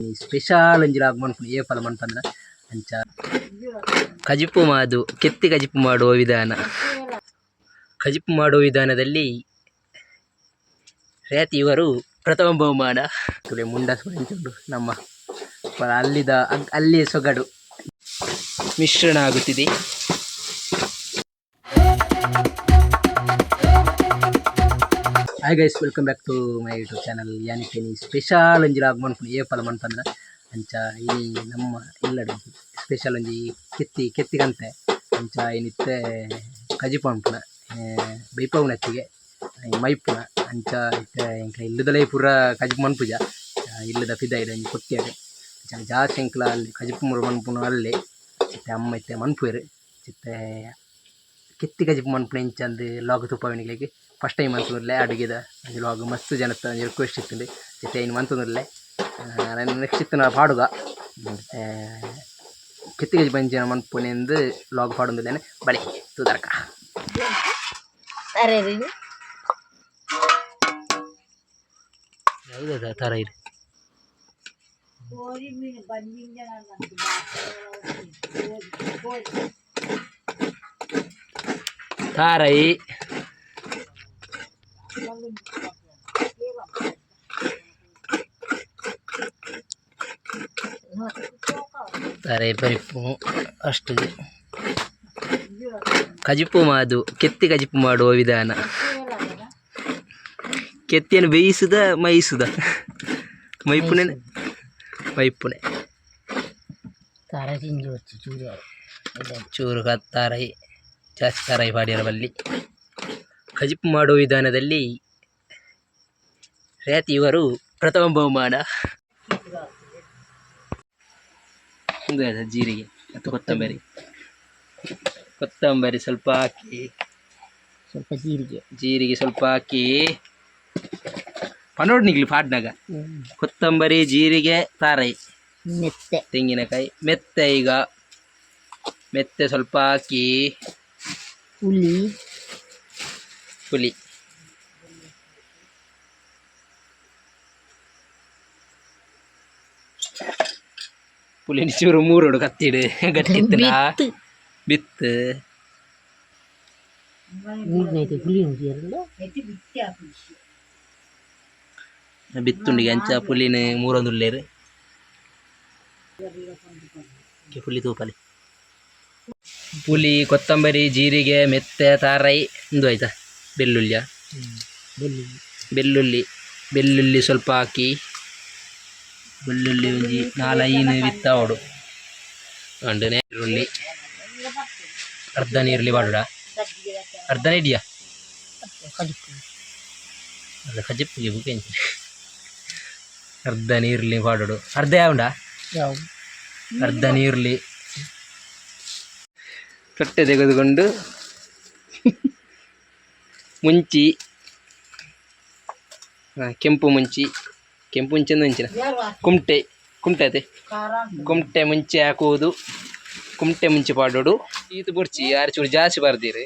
Special ಒಂಜಿ log ಮನ್ಪುನು ಏಪಲ ಮನ್ಪಂದ್ರ ಅಂಚ ಕಜಿಪು ಮಾದು ಕೆತ್ತಿ ಕಜಿಪು ಮಾಡುವ ವಿಧಾನ. ಕಜಿಪು ಮಾಡುವ ವಿಧಾನದಲ್ಲಿ ರೇತಿ ಇವರು ಪ್ರಥಮ ಬಹುಮಾನ. ತುಲೆ ಮುಂಡಾಸ್ ಉಂಟು ನಮ್ಮ ಅಲ್ಲಿದ ಅಲ್ಲಿಯ ಸೊಗಡು ಮಿಶ್ರಣ ಆಗುತ್ತಿದೆ. Hi guys, welcome back to my YouTube channel. ಯಾನಿಕೇನಿ special ಒಂಜಿ ಲಾಗ್ ಮನ್ಪುನು ಏಪಲ ಮನ್ಪಂದ್ರ ಅಂಚ ಈ ನಮ್ಮ ಇಲ್ಲಡ್ ಸ್ಪೆಷಲ್ ಒಂಜಿ ಕೆತ್ತಿ ಕೆತ್ತಿ ಕಂತೆ ಅಂಚ ಇನಿತ್ತೆ ಕಜಿಪು ಮನ್ಪುನ ಬೈಪಾವುನತ್ತಿಗೆ ಮೈಪುನ ಅಂಚ ಇತ್ತೆ ಎಂಕ ಇಲ್ಲದಲೇ ಪೂರ ಕಜಿಪು ಮನ್ಪುಜ ಇಲ್ಲದ ಪಿದಾಯಿಡ್ ಒಂಜಿ ಕೊಟ್ಯಡ್ ಅಂಚ ಜಾಸ್ತಿ ಎಂಕ್ಲ ಅಲ್ಲಿ ಕಜಿಪು ಪೂರ ಮನ್ಪುನ ಅಲ್ಲೇ ಇತ್ತೆ ಅಮ್ಮ ಇತ್ತೆ ಮನ್ಪುವೆರ್. ಇತ್ತೆ ಕೆತ್ತಿ ಕಜಿಪು ಮನ್ಪುನ ಇಂಚಂದ್ ಲಾಗ್ ತೂಪಾವಿನಿಕ್ಲೆಗ್ ಫಸ್ಟ್ ಟೈಮ್ ಮಂತೊಂದುಲ್ಲೆ ಅಡುಗೆದ ಒಂಜಿ ಲಾಗ್. ಮಸ್ತ್ ಜನತ ಒಂಜಿ ರಿಕ್ವೆಸ್ಟ್ ಇತ್ತುಂಡು, ಇತ್ತೆ ಐನ್ ಮಂತೊಂದುಲ್ಲೆ. ನೆಕ್ಸ್ಟ್ ಇತ್ತಿನ ಪಾಡುಗ ಕೆತ್ತಿ ಕಜಿಪು ಎಂಚಿನ ಮನ್ಪುನೆಂದ್ ಲಾಗ್ ಪಾಡೊಂದುಲ್ಲೆನೆ ಬಲೆ ತೂದರ್ಕ. ಹೌದಾ ತರ ಇದು ತಾರೈ ತಾರೈ ಪರಿಪು ಅಷ್ಟು. ಕಜಿಪು ಮಾದು ಕೆತ್ತಿ ಕಜಿಪು ಮಾಡುವ ವಿಧಾನ. ಕೆತ್ತಿಯನ್ನು ಬೇಯಿಸುದ ಮೈಸುದ ಮೈಪುನೆ ಮೈಪುನೆ ಚೂರು ತಾರೈ ಜಾಸ್ತಿ ತಾರೈ ಪಾಡಿಯರ ಬಲ್ಲಿ. ಕಜಿಪು ಮಾಡುವ ವಿಧಾನದಲ್ಲಿ ರೇತಿ ಇವರು ಪ್ರಥಮ ಬಹುಮಾನ. ಜೀರಿಗೆ ಮತ್ತು ಕೊತ್ತಂಬರಿ, ಕೊತ್ತಂಬರಿ ಸ್ವಲ್ಪ ಹಾಕಿ, ಸ್ವಲ್ಪ ಜೀರಿಗೆ, ಜೀರಿಗೆ ಸ್ವಲ್ಪ ಹಾಕಿ ಪನೋಡ್ನಿಗ್ಲಿ ಪಾಡ್ನಾಗ. ಕೊತ್ತಂಬರಿ, ಜೀರಿಗೆ, ತಾರೈ, ಮೆತ್ತೆ, ತೆಂಗಿನಕಾಯಿ, ಮೆತ್ತೆ. ಈಗ ಮೆತ್ತೆ ಸ್ವಲ್ಪ ಹಾಕಿ, ಹುಳಿ, ಹುಳಿ, ಪುಳಿ ಚೂರು ಮೂರೋಡು ಕತ್ತಿಡು ಗಟ್ಟಿ ಬಿತ್ತು. ಮೂರನೇದು ಹುಳಿ ಉಂಟಿರಲ್ಲ. ಬಿತ್ತುಂಡಿಗೆ ಅಂಚ ಪುಲಿನ ಮೂರೊಂದುಲ್ಲೇರು ಪುಲಿ ತೂಪಲಿ. ಪುಲಿ, ಕೊತ್ತಂಬರಿ, ಜೀರಿಗೆ, ಮೆತ್ತೆ, ತಾರೈ, ಇಂದು ಆಯ್ತಾ. ಬೆಳ್ಳುಳ್ಳಿಯ ಬೆಳ್ಳುಳ್ಳಿ, ಬೆಳ್ಳುಳ್ಳಿ, ಬೆಳ್ಳುಳ್ಳಿ ಸ್ವಲ್ಪ ಹಾಕಿ. ಬೆಳ್ಳುಳ್ಳಿ ಒಂಜಿ ನಾಲೈನು ಬಿತ್ತಾವಡು ಅಂಡ್ ನೀರುಳ್ಳಿ ಅರ್ಧ ನೀರುಳ್ಳಿ ಪಾಡುಡ. ಅರ್ಧನೇ ಇದೆಯಾ? ಅರ್ಧ ಕಜಿಪ್ಪುಗೆ ಬುಕ್. ಅರ್ಧ ನೀರುಳ್ಳಿ ಪಾಡೋಡು. ಅರ್ಧ ಯಾವುಂಡ? ಯಾವ? ಅರ್ಧ ನೀರುಳ್ಳಿ ತೊಟ್ಟೆ ತೆಗೆದುಕೊಂಡು ಮುಂಚಿ, ಕೆಂಪು ಮುಂಚಿ, ಕೆಂಪು ಮುಂಚೆ ಮುಂಚಿನ ಕುಮಟೆ, ಕುಮಟೆ ಅದೇ ಕುಮಟೆ ಮುಂಚೆ ಹಾಕುವುದು. ಕುಮಟೆ ಮುಂಚೆ ಪಾಡೋಡು. ಈತು ಬೊರ್ಚಿ, ಯಾರು ಚೂರು ಜಾಸ್ತಿ ಬರ್ದಿರಿ,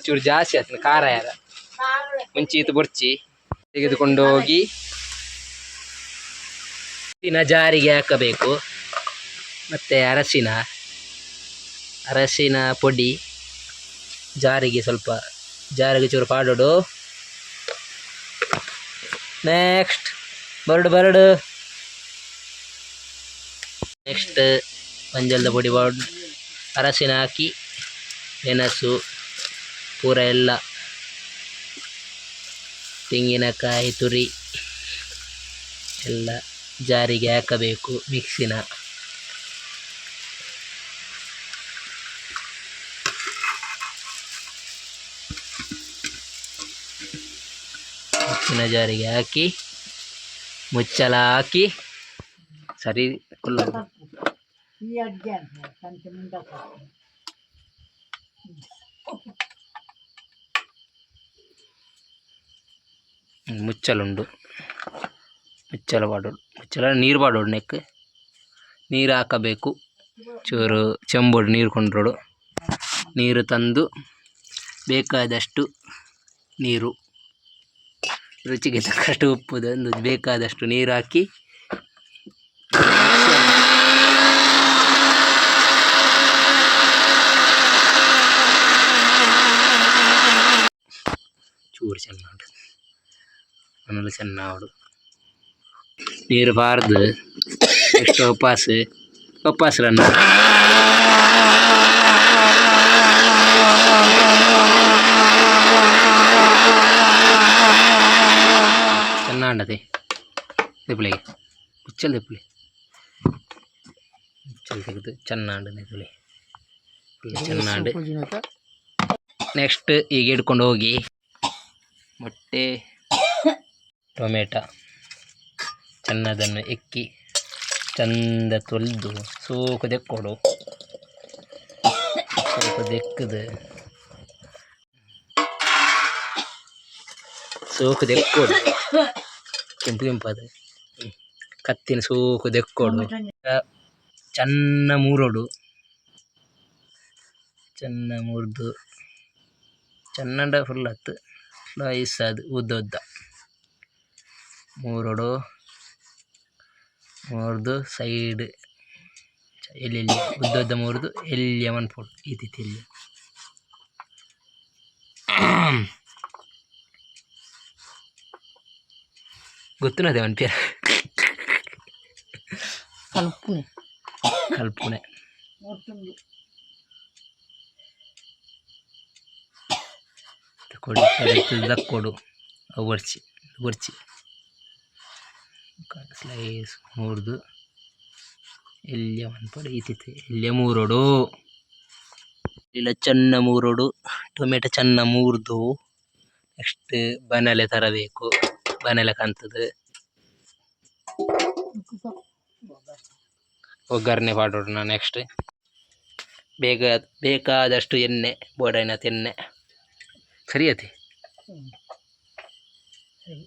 ಚೂರು ಜಾಸ್ತಿ ಆಯ್ತು ಖಾರ. ಯಾರ ಮುಂಚೆ ಈತು ಬೊರ್ಚಿ. ತೆಗೆದುಕೊಂಡು ಹೋಗಿ ದಿನ ಜಾರಿಗೆ ಹಾಕಬೇಕು. ಮತ್ತು ಅರಶಿನ, ಅರಶಿನ ಪೊಡಿ ಜಾರಿಗೆ ಸ್ವಲ್ಪ, ಜಾರಿಗೆ ಚೂರು ಪಾಡೋಡು. ನೆಕ್ಸ್ಟ್ ಬರಡು ಬರಡು. ನೆಕ್ಸ್ಟ್ ಮಂಜಲ್ದ ಪೊಡಿ ಪಾಡು, ಅರಶಿನ ಹಾಕಿ, ಮೆಣಸು ಪೂರ ಎಲ್ಲ, ತೆಂಗಿನಕಾಯಿ ತುರಿ ಎಲ್ಲ ಜಾರಿಗೆ ಹಾಕಬೇಕು. ಮಿಕ್ಸಿನ ಮಿಕ್ಸಿನ ಜಾರಿಗೆ ಹಾಕಿ, ಮುಚ್ಚಳ ಹಾಕಿ ಸರಿ ಕುಲ್ಲ. ಮುಚ್ಚಲುಂಡು, ಮುಚ್ಚಳ ಪಾಡೋಡು. ಮುಚ್ಚಳ ನೀರು ಪಾಡೋಡು. ನೆಕ್ ನೀರು ಹಾಕಬೇಕು. ಚೂರು ಚೆಂಬೋಡು ನೀರು ಕೊಂಡ್ರೋಡು. ನೀರು ತಂದು ಬೇಕಾದಷ್ಟು ನೀರು, ರುಚಿಗೆ ತಕ್ಕಷ್ಟು ಉಪ್ಪು ತಂದು ಬೇಕಾದಷ್ಟು ನೀರು ಹಾಕಿ. ಫುಲ್ ಚೆನ್ನ ನೀರು ಪಾರ್ದು ನೆಕ್ಸ್ಟ್ ಉಪಾಸ ಉಪಾಸ ರನ್ನ. ಚೆನ್ನಾಂಡದೆ ದೆಪ್ಪುಲೆ ಉಚ್ಚಲ್ ದೆಪ್ಪುಲೆ ಉಚ್ಚಲ್ ತೆಗೆದು ಚೆನ್ನಾಂಡು ದೆಪ್ಪುಲೆ ಫುಲ್ ಚೆನ್ನಾಂಡು. ನೆಕ್ಸ್ಟ್ ಈಗ ಹಿಡ್ಕೊಂಡು ಹೋಗಿ ಮೊಟ್ಟೆ, ಟೊಮೆಟೊ ಚೆನ್ನದನ್ನು ಎಕ್ಕಿ ಚಂದ ತೊಳೆದು ಸೋಕು ದೆಕ್ಕೊಡು. ಸೋಕು ದೆಕ್ಕದು, ಸೋಕು ದೆಕ್ಕೊಡು. ಕೆಂಪು ಕೆಂಪದು ಕತ್ತಿನ ಸೋಕು ದೆಕ್ಕೊಡು. ಚೆನ್ನ ಮೂರೋಡು, ಚೆನ್ನ ಮುರಿದು ಚೆನ್ನಂಡ ಫುಲ್ ಹತ್ತು ಸ್ಲೈಸ್ ಅದು ಉದ್ದ ಉದ್ದ ಮೂರೋಡು. ಮುರಿದು ಸೈಡ್ ಎಲ್ಲಿ ಎಲ್ಲಿ ಉದ್ದ ಉದ್ದ ಮುರಿದು ಎಲ್ಲಿಯ ಮನ್ಪೊಡು ಈತಿತ್ತು ಎಲ್ಲಿ ಗೊತ್ತುನದೆ ಮನ್ಪಿಯ. ಕಲ್ಪುನೆ. ಕಲ್ಪುನೆ. ಕೊಡು ದಕ್ಕೊಡು. ಅವು ಬೊರ್ಚಿ ಬೊರ್ಚಿ ಸ್ಲೈಸ್ ಮುರಿದು ಎಲ್ಯ ಮನ್ಪೊಡು ಈತಿತ್ತು ಎಲ್ಯ ಮೂರೋಡು ಇಲ್ಲ ಚೆನ್ನ ಮೂರೋಡು. ಟೊಮೆಟೊ ಚೆನ್ನ ಮೂರ್ದು ನೆಕ್ಸ್ಟ್ ಬನಲೆ ತರಬೇಕು. ಬನಲೆ ಕಂತದು ಒಗ್ಗರಣೆ ಪಾಡೋಣ. ನೆಕ್ಸ್ಟ್ ಬೇಗ ಬೇಕಾದಷ್ಟು ಎಣ್ಣೆ, ಬೋಡಾಯಿನತ್ ಎಣ್ಣೆ. ಸರಿ ಅತಿ. ಸರಿ.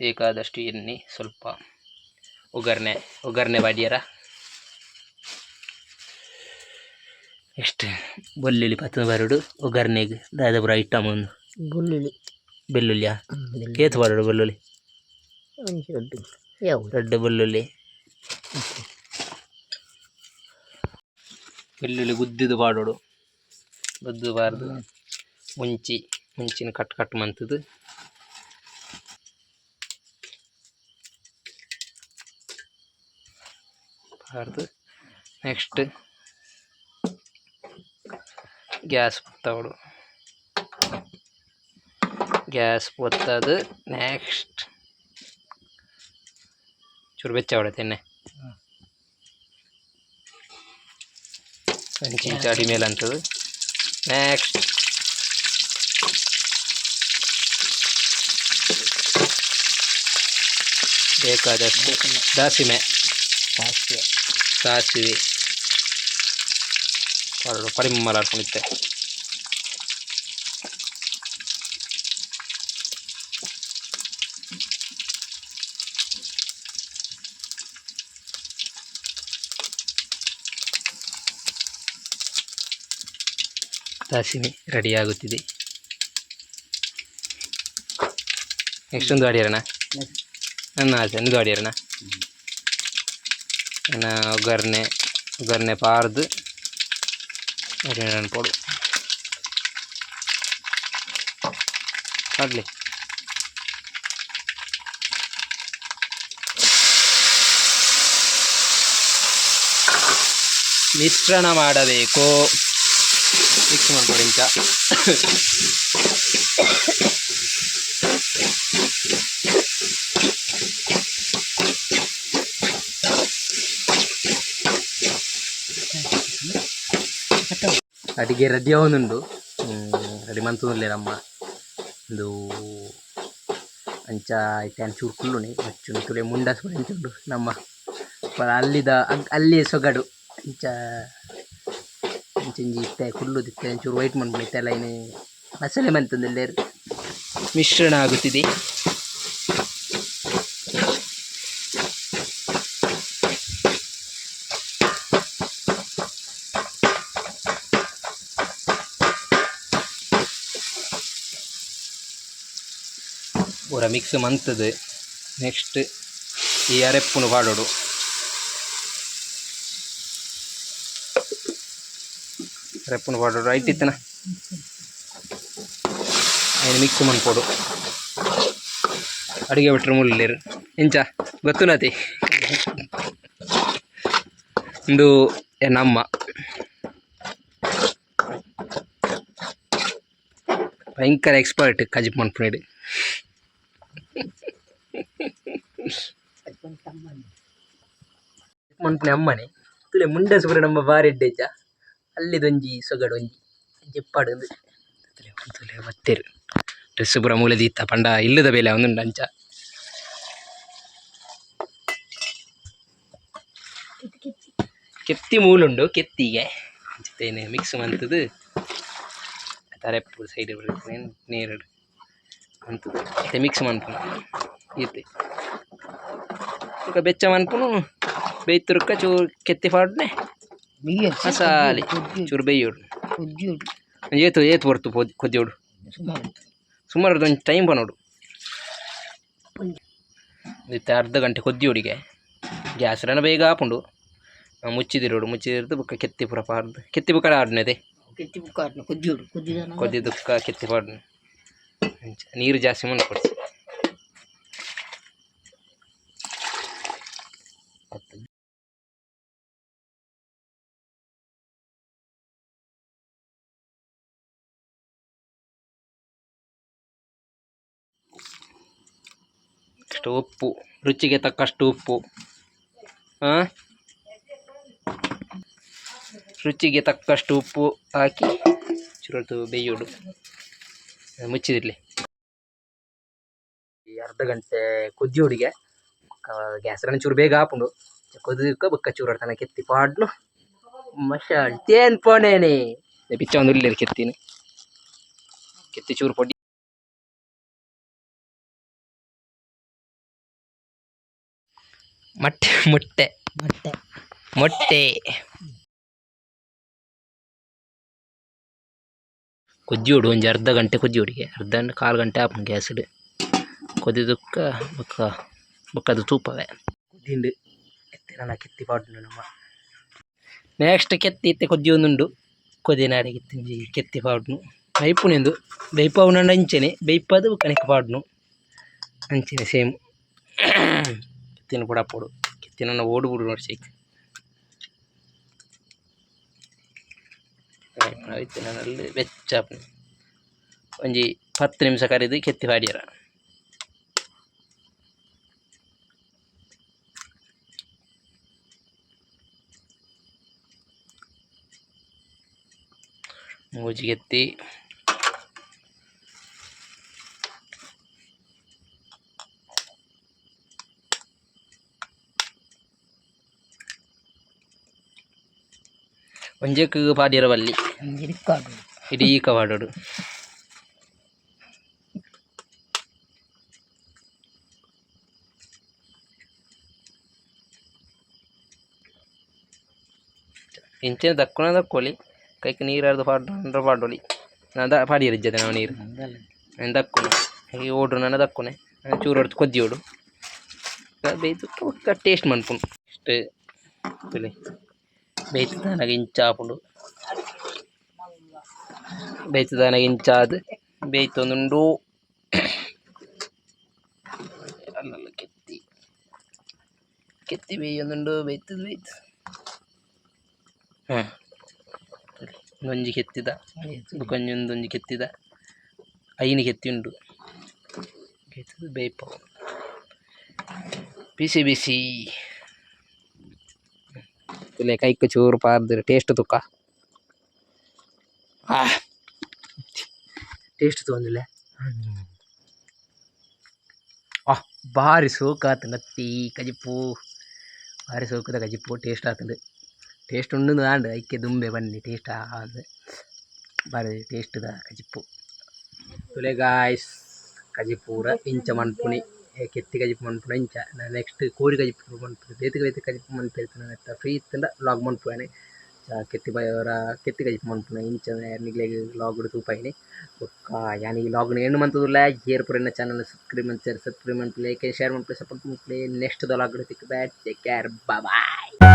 ಬೇಕಾದಷ್ಟು ಎಣ್ಣೆ, ಸ್ವಲ್ಪ ಒಗ್ಗರಣೆ. ಒಗ್ಗರಣೆ ಬಾಡಿಯರ ನೆಕ್ಸ್ಟ್ ಬೆಳ್ಳುಳ್ಳಿ ಪತ್ತೊಂದು ಬರಡು. ಒಗ್ಗರಣೆಗೆ ದಾದ ಪೂರ ಐಟಮ್ ಒಂದು. ಬೆಳ್ಳುಳ್ಳಿ. ಬೆಳ್ಳುಳ್ಳಿಯಾ? ಏತ್ ಪಾಡೋಡು ಬೆಳ್ಳುಳ್ಳಿ? ಒಂಜಿ ರಡ್ಡು ಯಾವು. ದೊಡ್ಡ ಬೆಳ್ಳುಳ್ಳಿ. ಬೆಳ್ಳುಳ್ಳಿ ಗುದ್ದಿದ್ದು ಪಾಡೋಡು. ಗುದ್ದು ಬಾರ್ದು ಮುಂಚಿ, ಮುಂಚಿನ ಕಟ್ ಕಟ್ ಮಂತದು ಪಾಡ್ದು ನೆಕ್ಸ್ಟ್ ಗ್ಯಾಸ್ ಪತ್ತಾವಡು. ಗ್ಯಾಸ್ ಪೊತ್ತದು ನೆಕ್ಸ್ಟ್ ಚೂರು ಬೆಚ್ಚ ಎಣ್ಣೆ. ಒಂಚಿ ಚಾಡಿ ಮೇಲೆ ಅಂತದು. ನೆಕ್ಸ್ಟ್ ಬೇಕಾದಷ್ಟು ದಾಸಿಮೆ. ಸಾಸಿವೆ. ಸಾಸಿವೆ ಪಾಡೋಡು. ಪರಿಮಳ ಹಾಕೊಂಡಿತ್ತೆ. ದಾಸಿಮೆ ರೆಡಿಯಾಗುತ್ತಿದೆ. ನೆಕ್ಸ್ಟ್ ಒಂದು ಅಡಿಯರಣ ನನ್ನ ಆಸೆ ಒಂದು ಅಡಿಯರಣ ನನ್ನ ಒಗ್ಗರಣೆ. ಒಗ್ಗರಣೆ ಪಾರ್ದು ಪೋಡು ಪಾಡ್ಲಿ. ಮಿಶ್ರಣ ಮಾಡಬೇಕು. ಮಿಕ್ಸ್ ಮಾಡ್ಕೊಡಿ ಇಂಚ. ಅಡಿಗೆ ರೆಡಿ ಆವೊಂದುಂಡು. ರೆಡಿ ಮಂತೊಂದುಲ್ಲೆರ್ ಅಮ್ಮ. ಉಂದು ಅಂಚ ಇತ್ತೆ ಯಾನ್ ಚೂರು ಕುಲ್ಲುನಿ ಮಚ್ಚುನು ತುಲೆ ಮುಂಡಾಸ್ ಪೂರ ಎಂಚ ಉಂಡು ನಮ್ಮ ಪರ ಅಲ್ಲಿದ ಅಲ್ಲಿ ಸೊಗಡು. ಅಂಚ ಅಂಚೊಂಜಿ ಇತ್ತೆ ಕುಲ್ಲುದಿತ್ತೆ, ಒಂಚೂರು ವೈಟ್ ಮನ್ಪುನ. ಇತ್ತೆ ಐನ್ ಮಸಾಲೆ ಮಂತೊಂದುಲ್ಲೆರ್. ಮಿಶ್ರಣ ಆಗುತ್ತಿದೆ. ಪೂರ ಮಿಕ್ಸ್ ಮಂತುದು ನೆಕ್ಸ್ಟ್ ಈ ಅರೆಪ್ಪುನು ಪಾಡೊಡು. ಅರೆಪ್ಪುನು ಪಾಡೊಡು. ರೈಟ್ ಇತ್ತನ ಐನ್ ಮಿಕ್ಸ್ ಮನ್ಪೊಡು. ಅಡುಗೆ ಭಟ್ರು ಮುಲ್ಲೇರು ಇಂಚ ಗೊತ್ತುನತಿ. ಇಂದು ನಮ್ಮ ಭಯಂಕರ ಎಕ್ಸ್ಪರ್ಟ್ ಕಜಿಪ್ ಮನ್ಪುನೇಡು. ಮನ್ಪುನೆ ಅಮ್ಮನೆ. ತುಲೆ ಮುಂಡಸು ಪೂರ ನಮ್ಮ ಬಾರಿ ಎಡ್ಡೆಜ್ಜ. ಅಲ್ಲಿದೊಂಜಿ ಸೊಗಡು ಒಂಜಿ ಜೆಪ್ಪಾಡು. ತುಲೆ ತುಲೆ ಬತ್ತೆರು. ಡ್ರೆಸ್ ಪೂರ ಮೂಲೆ ದೀತ ಪಂಡ ಇಲ್ಲದ ಬೇಲೆ ಒಂದುಂಡು ಅಂಚ. ಕೆತ್ತಿ ಮೂಲುಂಡು ಕೆತ್ತಿಗೆ ಅಂಚತೇನೆ ಮಿಕ್ಸ್ ಮಂತುದು ತರೆಪ್ಪು ಸೈಡ್ ನೇರಡು ಮಂತುದು ಇತ್ತೆ ಮಿಕ್ಸ್ ಮನ್ಪುನು ಈತೆ. ಬೊಕ ಬೆಚ್ಚ ಮನ್ಪುನು. ಬೇಯ್ತುರುಕ ಚೂರು ಕೆತ್ತಿ ಪಾಡ್ನೆ ಮಸಾಲೆ ಚೂರು ಬೇಯೋಡು. ಏತು ಏತು ಪೊರ್ತು ಕೊದ್ಯೋಡು? ಸುಮಾರು. ಸುಮಾರು ಒಂಜಿ ಟೈಮ್ ಪನೋಡು. ಇತ್ತೆ ಅರ್ಧ ಗಂಟೆ ಕೊದ್ದಿಯೋಡಿಗೆ. ಗ್ಯಾಸ್ ರನ ಬೇಗ ಆಪುಂಡು. ಮುಚ್ಚಿದಿರೋಡು. ಮುಚ್ಚಿದಿರ್ದು ಬೊಕ್ಕ ಕೆತ್ತಿ ಪೂರ ಪಾಡ್ದು ಕೆತ್ತಿ ಬೊಕ್ಕ ಆಡ್ನದೆ. ಕೆತ್ತಿ ಬುಕ್ಕ ಕೊದ್ದಿಯೋಡು ಕೊದ್ದಿದ. ಕೊದ್ದಿ ದುಕ್ಕ ಕೆತ್ತಿ ಪಾಡ್ನೆ. ಅಂಚ ನೀರು ಜಾಸ್ತಿ ಮನ್ಪೊಡ್ಚಿ. ಅಷ್ಟು ಉಪ್ಪು, ರುಚಿಗೆ ತಕ್ಕಷ್ಟು ಉಪ್ಪು. ಹಾಂ, ರುಚಿಗೆ ತಕ್ಕಷ್ಟು ಉಪ್ಪು ಹಾಕಿ ಚೂರೊತ್ತು ಬೇಯೋಡು. ಮುಚ್ಚಿದಿರಲಿ. ಅರ್ಧ ಗಂಟೆ ಕೊದ್ದಿಯೋಡಿಗೆ. ಗ್ಯಾಸ್ ಚೂರು ಬೇಗ ಆಪುಂಡು. ಕೊದ್ದಿಕ್ಕ ಬೊಕ್ಕ ಚೂರು ತನ ಕೆತ್ತಿ ಪಾಡ್ನು ಮಶಾಲ್ ತೇನ್ ಪೋಣೇನೆ ಪಿಚ್ಚ ಒಂದು ಉಲ್ಲೇರು. ಕೆತ್ತಿನ ಕೆತ್ತಿ ಚೂರು ಪೊಡಿ. ಮೊಟ್ಟೆ ಮೊಟ್ಟೆ. ಮೊಟ್ಟೆ. ಮೊಟ್ಟೆ ಕೊಜ್ಜಿಯೋಡು. ಒಂಜಿ ಅರ್ಧ ಗಂಟೆ ಕೊಜ್ಜಿಯೋಡಿಗೆ. ಅರ್ಧ ಗಂಟೆ ಕಾಲು ಗಂಟೆ ಆಪುಂಡು ಗ್ಯಾಸ್ಡ್ ಕೊದಿದುಕ್ಕ. ಬೊಕ್ಕ ಬೊಕ್ಕ ಅದು ತೂಪವೆ. ಕೊದಿಂಡು ಎತ್ತೆ ನನ ಕೆತ್ತಿ ಪಾಡುಂಡು ನಮ್ಮ. ನೆಕ್ಸ್ಟ್ ಕೆತ್ತಿ ಇತ್ತೆ ಕೊಜ್ಜೊಂದುಂಡು. ಕೊದಿನಾಡಿಗೆ ಇತ್ತಿಂಜಿ ಕೆತ್ತಿ ಪಾಡುನು. ಬೈಪುನೆಂದು ಬೈಪಾವುನಂಡ ಅಂಚನೆ ಬೈಪಾದು ಕಣಿಕ್ ಪಾಡುನು. ಅಂಚನೆ ಸೇಮ್ ಕೆತ್ತಿನ ಪುಡಪೊಡು. ಕೆತ್ತಿನ ಓಡು ಬುಡು ನೋಡ್ಸೈಕ್ ಇತ್ತೆ ನನಲ್ಲಿ ಬೆಚ್ಚ ಆಪುಂಡು. ಒಂಜಿ 10 ನಿಮಿಷ ಕರಿದು ಕೆತ್ತಿ ಪಾಡ್ಯರ. ಮೂಜಿ ಕೆತ್ತಿ. ಒಂಜೆಕ್ ಪಾಡ್ಯರ ಬಲ್ಲಿ. ಇರಿಕಾಡು. ಇಡೀ ಪಾಡೋಡು. ಇಂಚಿನ ದಕ್ಕುನ ದಕ್ಕೊಲಿ. ಕೈಕ್ ನೀರು ಅರ್ಧ ಪಾಡ್ಂಡ ಪಾಡೊಲಿ. ನಾ the ಪಾಡಿಯರ ಇಜ್ಜದೆ ನಾವು ನೀರು ನಾನು ದಕ್ಕುನೆ. ಈ ಓಡ್ರು ನನ್ನ ದಕ್ಕುನೆ ಚೂರು ಹೊಡ್ದು ಕೊದ್ದಿಯೋಡು. ಬೇಯ್ತು ಬೊಕ್ಕ ಟೇಸ್ಟ್ ಮನ್ಪುನು ಇಷ್ಟು. ತೂಲೆ, ಬೇಯ್ತದಾನಗ ಇಂಚ ಆಪುಂಡು. ಬೇಯ್ತದಾನಗ ಇಂಚಾದ್ ಬೇಯ್ತೊಂದುಂಡು. ಅಲ್ಲಲ್ಲ ಕೆತ್ತಿ ಕೆತ್ತಿ ಬೇಯೊಂದುಂಡು. ಬೇಯ್ತದ ಬೇಯ್ತು. ಹಾಂ, ಒಂಜಿ ಕೆತ್ತಿದ, ಬೊಕೊಂಜಿ ಒಂದೊಂಜಿ ಕೆತ್ತಿದ, ಐನ್ ಕೆತ್ತಿ ಉಂಡು. ಬೇಯ್ತದ ಬೇಯ್ಪಾವು ಬಿಸಿ ಬಿಸಿ. ತೂಲೆ, ಕೈಕ್ ಚೂರು ಪಾರ್ದ್ ಟೇಸ್ಟ್ ತುಕ್ಕ. ಆ ಟೇಸ್ಟ್ ತೂವೊಂದುಲ್ಲೆ. ಆ ಬಾರಿ ಸೋಕಾತುಂಡು ಅತ್ತಿ ಕಜಿಪು. ಬಾರಿ ಸೋಕುದ ಕಜಿಪು. ಟೇಸ್ಟ್ ಆತುಂಡು. ಟೇಸ್ಟ್ ಉಂಡು ಆಂಡ್ ಐಕೆ ದುಂಬೆ ಬನ್ನಿ ಟೇಸ್ಟ್ ಆಂದ್. ಬಾರಿ ಟೇಸ್ಟ್ದ ಕಜಿಪು. ತೂಲೆ ಗಾಯ್ಸ್, ಕಜಿಪು ಪೂರ ಇಂಚ ಮನ್ಪುನಿ. ಕೆತ್ತಿ ಕಜಿಪು ಮನ್ಪುನ ಇಂಚ. ನೆಕ್ಸ್ಟ್ ಕೋರಿ ಕಜಿಪು ಮನ್ಪುನಿ. ಬೇತೆ ಬೇತೆ ಕಜಿಪು ಮನ್ಪೆರೆ ನೆತ್ತ ಫ್ರೀ ಇತ್ತುಂಡ ವ್ಲಾಗ್ ಮನ್ಪುವೆ. ಕೆತ್ತಿ ಬಾಯವರ ಕೆತ್ತಿ ಕಜಿಪು ಮನ್ಪುನ ಇಂಚ ನಿಕ್ಲೆಗ್ ವ್ಲಾಗ್ ತೂಪಾಯಿನಿ. ಬೊಕ್ಕ ಯಾನ್ ಈ ವ್ಲಾಗ್ನ ಎಂಡ್ ಮಂತುದುಲ್ಲೆ. ಏರ್ ಪೂರ ಎನ್ನ ಚಾನಲ್ ಸಬ್ಸ್ಕ್ರೈಬ್ ಮಲ್ಪುಜೆರ್, ಸಬ್ಸ್ಕ್ರೈಬ್ ಮನ್ಪುಲೆ, ಲೈಕ್ ಶೇರ್ ಮನ್ಪುಲೆ, ಸಪೋರ್ಟ್ ಮನ್ಪುಲೆ. ನೆಕ್ಸ್ಟ್ ವ್ಲಾಗ್ ತಿಕ್ಕುವೆ. Take care, bye.